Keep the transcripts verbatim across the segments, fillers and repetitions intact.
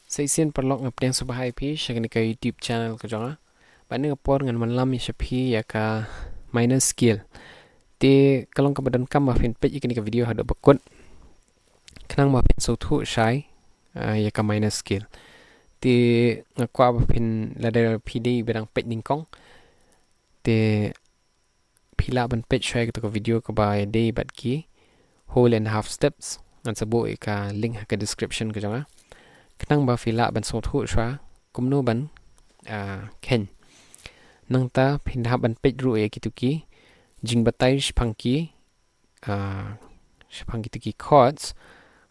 Sa shisien paralok, nga pdiang sngewbha ïa phi sha kane ka YouTube channel ka jong nga. Bad ha kane ka por ngan wanlam ïa sha phi ïa ka minor scale. Te ka long kaba donkam ba phin peit ïa kane ka video haduh ba kut, khnang ba phin sngewthuh shai, ah, ïa ka minor scale. Te nga kwah ba phin, lada phi dei ba dang peit nyngkong, te phi lah ban peit shwa ïa kata ka video kaba ïadei bad ki whole and half steps. Ngan sa buh ïa ka link ha ka description ka jong nga, khnang ba phi lah ban sngewthuh shwa kumno ban, ah, kheiñ. Nangta phin hap ban peit ruh ïa kito ki jingbatai shaphang ki, ah, shaphang kito ki chords,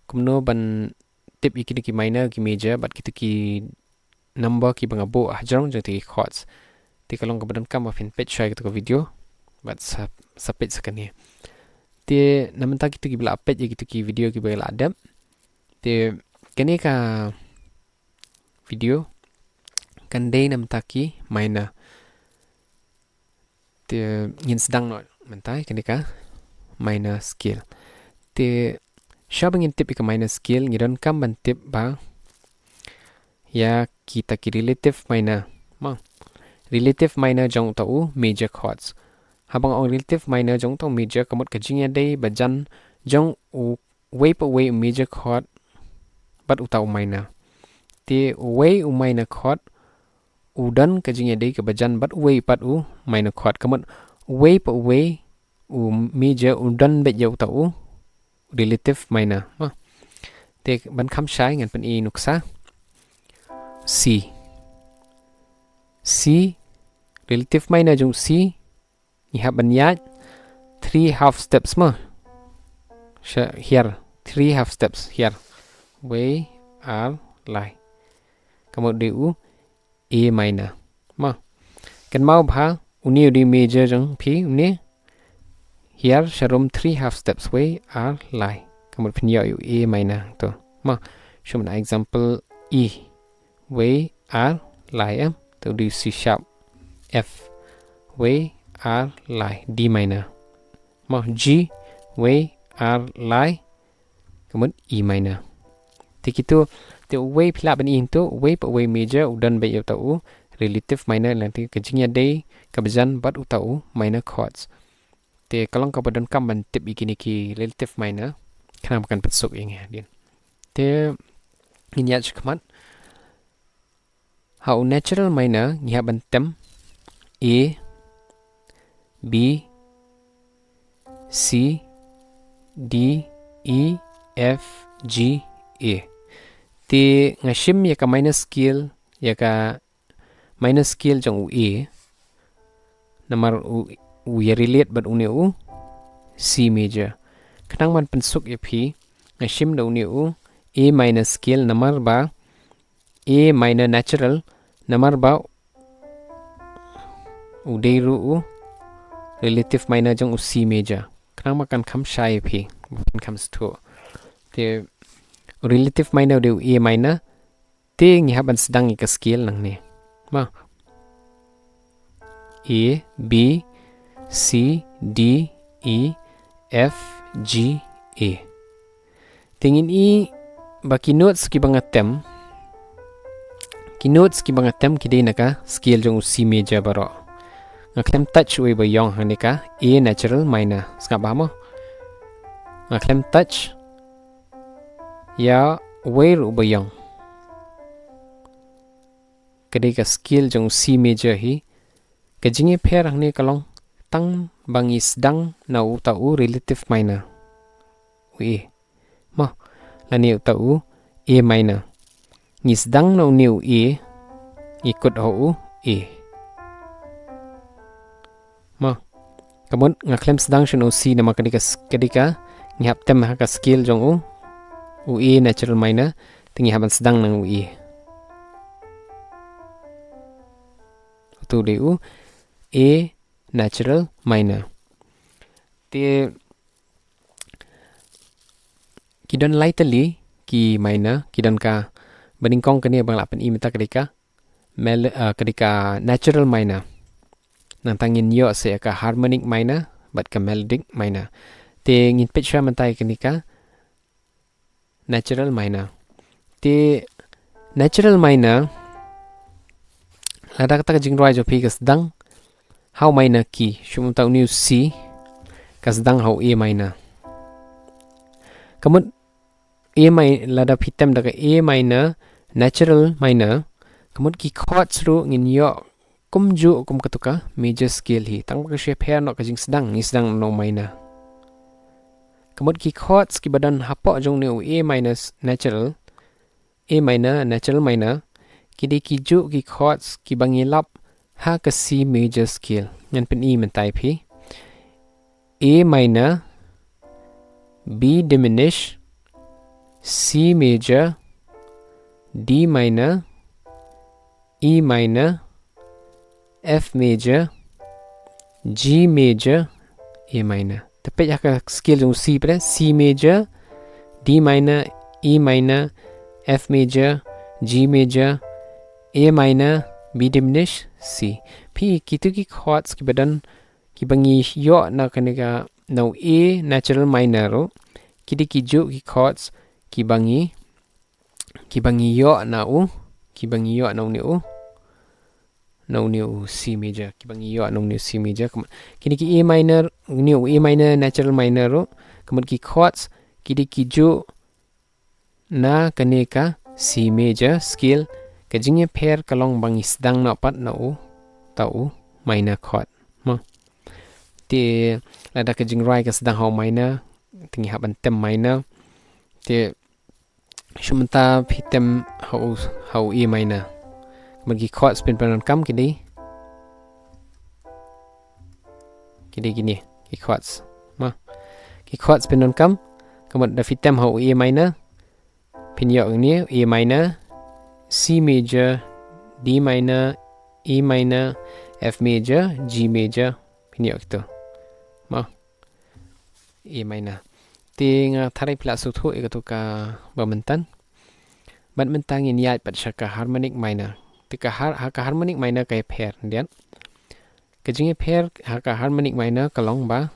kumno ban tip ïa kito ki minor, ki major bad kito ki number kiba nga buh hajrong jong kito ki chords. Te ka long kaba donkam ba phin peit shwa ïa kata ka video bad sa, sa peit sa kane. Te na mynta kito kiba la peit ïa kito ki video kiba la dep, te kane ka video kan dei na mynta ki minor. Te ngin sdang noh mynta ïa kane ka minor scale. Te shwa ba ngin tip ïa ka minor scale, ngi donkam ban tip ba ïa kita ki relative minor. Mo, relative minor jong uta u major chords. Haba nga ong relative minor jong uta u major, ka mut ka jingïadei bajan jong uwei pa uwei u major chord bad uta u minor. Te uwei u minor chord u don ka jingïadei kaba jan bad uwei pat u minor chord. Ka mut uwei pa uwei u major u don beit ïa uta u relative minor. Mo, te ban kham shai ngan pyni nuksa. C. C, relative minor jong C, ngi hap ban ïaid three half steps mo. Sha, hiar, three half steps hiar. Wei, ar, lai. Ka mut dei u A minor. Mo, kynmaw bha, une u dei major jong phi, une. Hiar sharum three half steps, wei, ar, lai. Ka mut phin ïoh ïa u A minor to. Mo, shim na example E. Wei, ar, lai, em. To u dei C sharp. F. Wei, ar, lai, D minor. Mo, G. Wei, ar, lai. Ka mut E minor. Te kito, te uwei phi lah ban i hangto, uwei pa uwei major u don beit ïa uta u relative minor, lane ka jingïadei kaba jan bad uta u minor chords. Te ka long kaba donkam ban tip ïa kine ki relative minor, khnang ba kan pynsuk ïa ngi hadien. Te ngin ïaid shakhmat. Ha u natural minor ngi hap ban tem A, B, C, D, E, F, G, A. Te nga shim ïa ka minor scale, ïa ka minor scale jong u A. Namar u, u ïa relate bad une u C major. Khnang ban pynsuk ïa phi, nga shim da une u A minor scale namar ba A minor natural, namar ba u dei ruh u relative minor jong u C major. Khnang ba kan kham shai ïa phi, ba phin kham sngewthuh. Te relative minor u dei u A minor, te ngi hap ban sdang ïa ka scale nangne. Mo. A, B, C, D, E, F, G, A. Te ngin i ba ki notes kiba nga tem, ki notes kiba nga tem ki dei na ka scale jong u C major baroh. Nga khlem touch uwei ba ïong hangne ka A natural minor. Sngap bha mo. Nga khlem touch ïa uwei ruh ba ïong. Ka dei ka scale jong u C major hi. Ka jingïapher hangne ka long tang ba ngi sdang na uta u relative minor, u A. Mo, lane uta u A minor. Ngi sdang na une u A, ngi kut ha u A. Mo, ka mut nga khlem sdang shuh na u C namar ka dei ka s-, ka dei ka, ngi hap tem ha ka scale jong u, u A natural minor, te ngi hap ban sdang na u A. Utu dei u A natural minor. Te ki don lai tylli ki minor, ki don ka, ba nyngkong kane ba nga la pyni mynta ka dei ka mel-, ah, ka dei ka natural minor. Nangta ngin ïoh sa ïa ka harmonic minor bad ka melodic minor. Te ngin peit shuwa mynta ïa kane ka natural minor. Te natural minor, lada kata ka jingrwai jong phi ka sdang ha u minor key, shu mynta une u C, ka sdang ha u A minor. Ka mut A mi-, lada phi tem da ka A minor, natural minor, ka mut ki chords ruh ngin ïoh kumjuh kum katu ka major scale hi. Tang ba ka shu pher noh ka jingsdang, ngi sdang na u minor. Ka mut ki chords kiba don hapoh jong une u A minor s-, natural, A minor, natural minor, ki dei kijuh ki chords kiba ngi lap ha ka C major scale. Ngan pyni mynta ïa phi. A minor, B diminished, C major, D minor, E minor, F major, G major, A minor. Te peit ha ka scale jong C pat, C major, D minor, E minor, F major, G major, A minor, B diminished, C. Phi, kitu ki chords kiba don, kiba ngi ïoh na kane ka, na u A natural minor ruh, ki dei kijuh ki chords kiba ngi, kiba ngi ïoh na u, kiba ngi ïoh na une u, na une u C major, kiba ngi ïoh na une u C major. Ka mut, kine ki A minor, une u A minor natural minor ruh, ka mut ki chords ki dei kijuh na kane ka C major scale. Ka jingïapher ka long ba ngi sdang noh pat na u, ta u minor chord. Mo. Te lada ka jingrwai ka sdang ha u minor, te ngi hap ban tem minor. Te shu mynta phi tem ha u, ha u A minor. Ka mut ki chords phin pyndonkam ki dei, ki dei kine ki chords. Mo. Ki chords pyndonkam, ka mut da phi tem ha u A minor, phin ïoh kine, A minor, C major, D minor, E minor, F major, G major, phin ïoh kitu. Mo. A minor. Te nga tharai phi la sngewthuh ïa katu kaba mynta. Bad mynta ngin ïaid pat sha ka harmonic minor. Te ka har-, ha ka harmonic minor ka ïapher, ïa. Ka jingïapher ha ka harmonic minor ka long ba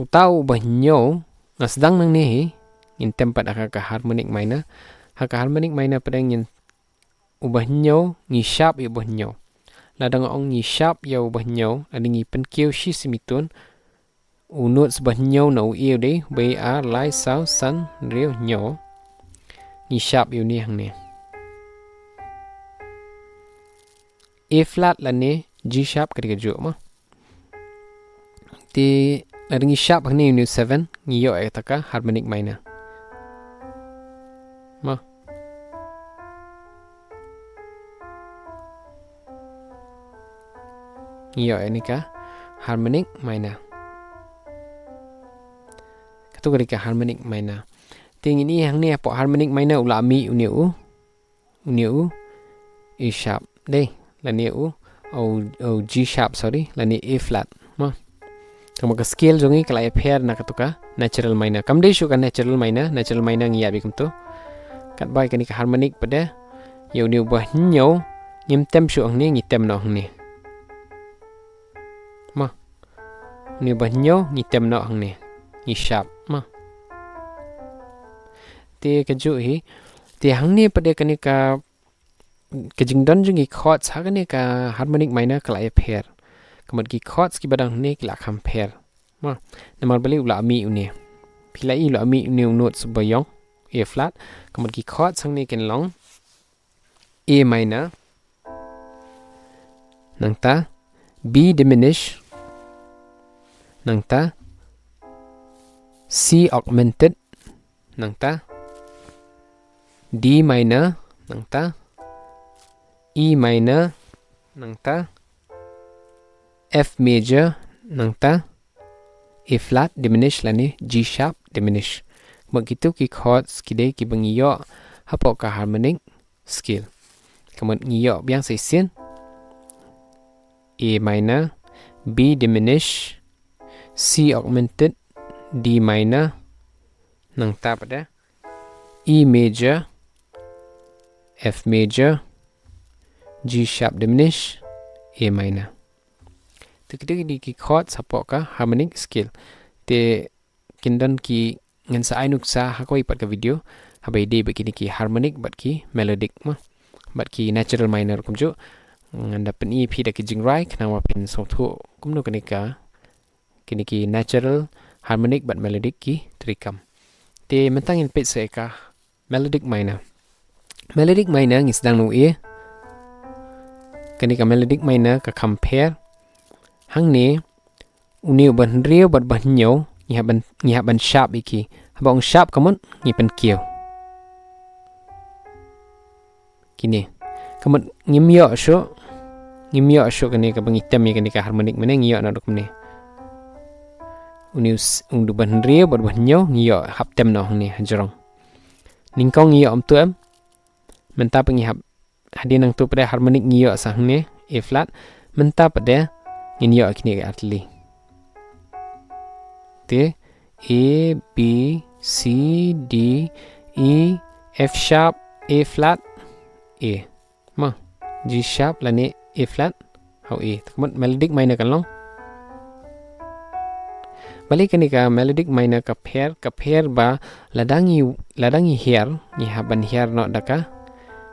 uta uba hynñiew, nga sdang nangne hi, ngin tem pat ha ka harmonic minor. Ha ka harmonic minor pat ngin, uba hynñiew, ngi sharp ïa uba hynñiew. Lada nga ong ngi sharp ïa uba hynñiew, lada ngi pynkiew shi semitone, u note ba hynñiew na u A u dei, wei, ar, lai, saw, san, hynriew, hynñiew. Ngi sharp ïa une hangne. A flat lane G sharp ka dei kajuh mo. Te lada ngi sharp hangne ïa une u seven, ngi ïoh ïa kata ka harmonic minor. Mo. Ngi ïoh ïa kane ka harmonic minor. Katu ka dei ka harmonic minor. Te ngin ïohi hangne hapoh harmonic minor u la mih une u, une u A sharp. Dei, lane u, u, u G sharp, sorry, lane A flat. Mo. Tang ba ka scale jong ngi ka la ïapher na katu ka natural minor. Kam dei shuh ka natural minor, natural minor ngi ïa bit kumtu. Katba ïa kane ka harmonic pat de, ïa une uba hynñiew, ngim tem shuh hangne, ngi tem noh hangne. Mo. Une uba hynñiew, ngi tem noh hangne. Ngi sharp. Mo. Te kajuh hi. Te hangne pat de kane ka, ka jingdon jong ki chords ha kane ka harmonic minor ka la ïapher. Ka mut ki chords kiba dang hangne ki la kham pher. Mo. Namar balei u la mih une. Phi la ïohi u la mih une u note ba ïong. A flat. Ka mut ki chords hangne kin long A minor. Nangta B diminished. Nangta C augmented. Nangta D minor. Nangta E minor. Nangta F major. Nangta A flat diminished lane G sharp diminished. Mo, kitu ki chords ki dei kiba ngi ïoh hapoh ka harmonic scale. Ka mut ngi ïoh biang sa shisien. A minor, B diminished, C augmented, D minor, nangta pat de E major, F major, G sharp diminished, A minor. Te kitu ki dei ki chords hapoh ka harmonic scale. Te kin don ki, ngan sa ai nuksa ha kawei pat ka video. haba ïadei bad kine ki harmonic bad ki melodic ma, bad ki natural minor kumjuh. Ngan da pyni phi da ki jingrwai khnang ba phin sngewthuh kumno kane ka, kine ki natural, harmonic bad melodic ki treikam. Te mynta ngin peit sa ïa ka melodic minor. Melodic minor ngi sdang na u A. Kane ka melodic minor ka kham pher. Hangne une uba hynriew bad uba hynñiew ngi hap ban, ngi hap ban sharp ïa ki. Haba ong sharp ka mut ngi pynkiew. Kine ka mut ngim ïoh shuh, ngim ïoh shuh kane kaba ngi tem ïa kane ka harmonic minor, ngi ïoh na duk kumne. Une u s-, une uba hynriew bad uba hynñiew ngi ïoh hap tem noh hangne hajrong. Nyngkong ngi ïoh kumto em. Mynta pat ngi hap, hadien nangto pat de harmonic ngi ïoh sa hangne, A flat. Mynta pat de ngin ïoh kine ki artylli. Te A, B, C, D, E, F sharp, A flat, A. Ma, G sharp lane A flat, ha u A. Te ka mut melodic minor kan long. Balei kane ka melodic minor ka pher, ka pher ba lada ngi, lada ngi hiar, ngi hap ban hiar noh da ka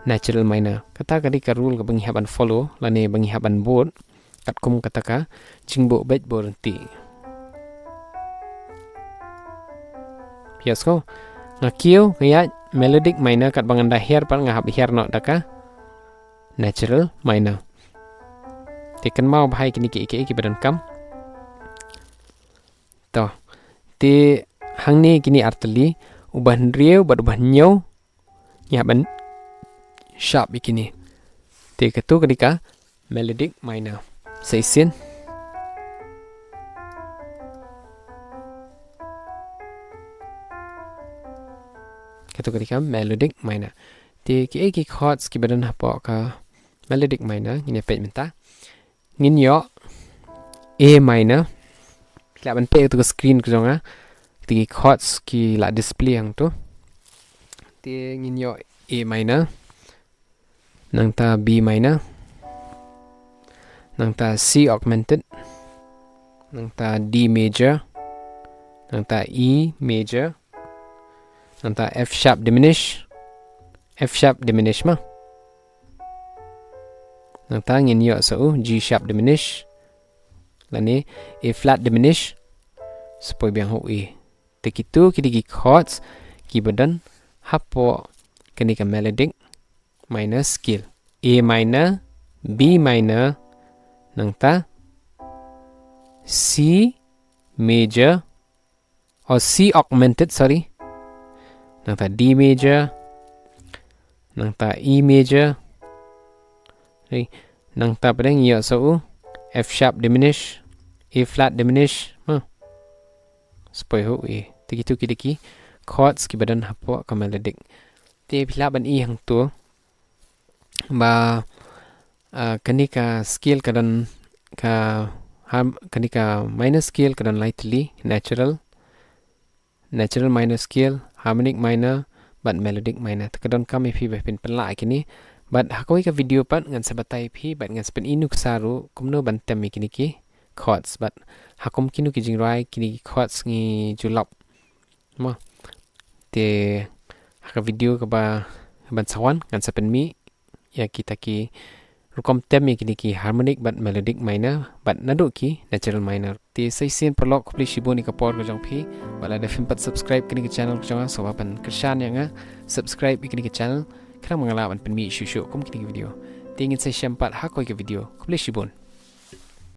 natural minor. Kata ka dei ka rule kaba ngi hap ban follow, lane ba ngi hap ban bud. Katkum kata ka jingbuh beit buh ryntih. Phi ïohsngew? Nga kiew, nga ïaid melodic minor, katba ngan da hiar pat nga hap hiar noh da ka natural minor. Te kynmaw bha ïa kine kiei kiei kiba donkam. To. Te hangne kine artylli, uba hynriew bad uba hynñiew ngi hap ban sharp ïa kine. Te kato ka dei ka melodic minor. Sa shisien. Kato ka dei ka melodic minor. Te kiei ki chords kiba don hapoh ka melodic minor ngin ïa peit mynta. Ngin ïoh A minor. Phi lah ban peit ïa kato ka screen ka jong nga. Kito ki chords ki la display hangto. Te ngin ïoh A minor. Nangta B minor. Nangta C augmented. Nangta D major. Nangta E major. Nangta F sharp diminish. F sharp diminish ma. Nangta ngin ïoh sa u G sharp diminish. Lane A flat diminish. Sa poi biang ha u A. Te kito ki dei ki chords kiba don hapoh kane ka melodic minor scale. A minor, B minor, nangta C major, oh, C augmented, sorry. Nangta D major, nangta E major. Nangta pat de ngi ïoh sa u F sharp diminish, A flat diminish. Ha. Sa poi ha u A. Te kito ki dei ki chords kiba don hapoh ka melodic. Te phi lah ban i hangto ba, ah, kane ka scale ka don ka, ha, kane ka minor scale ka don lai tylli, natural, natural minor scale, harmonic minor, bad melodic minor. Te ka donkam ïa phi ba phin pynlah ïa kine. Bad ha kawei ka video pat ngan sa batai ïa phi bad ngan sa pyni nuksa ruh kumno ban tem ïa kine ki chords. Bad ha kum kino ki jingrwai kine ki chords ngi ju lap. Mo. Te ha ka video kaba ban sa wan ngan sa pynmih ïa kita ki rukom tem ïa kine ki harmonic bad melodic minor bad naduh ki natural minor. Te sa shisien paralok, khublei shibun ïa ka por ka jong phi. Bad lada phim pat subscribe kane ka channel ka jong nga, sngewbha ban kyrshan ïa nga subscribe ïa kane ka channel, khnang ba nga lah ban pynmih shuh shuh kum kine ki video. Te ngin sa ïashem pat ha kawei ka video. Khublei shibun.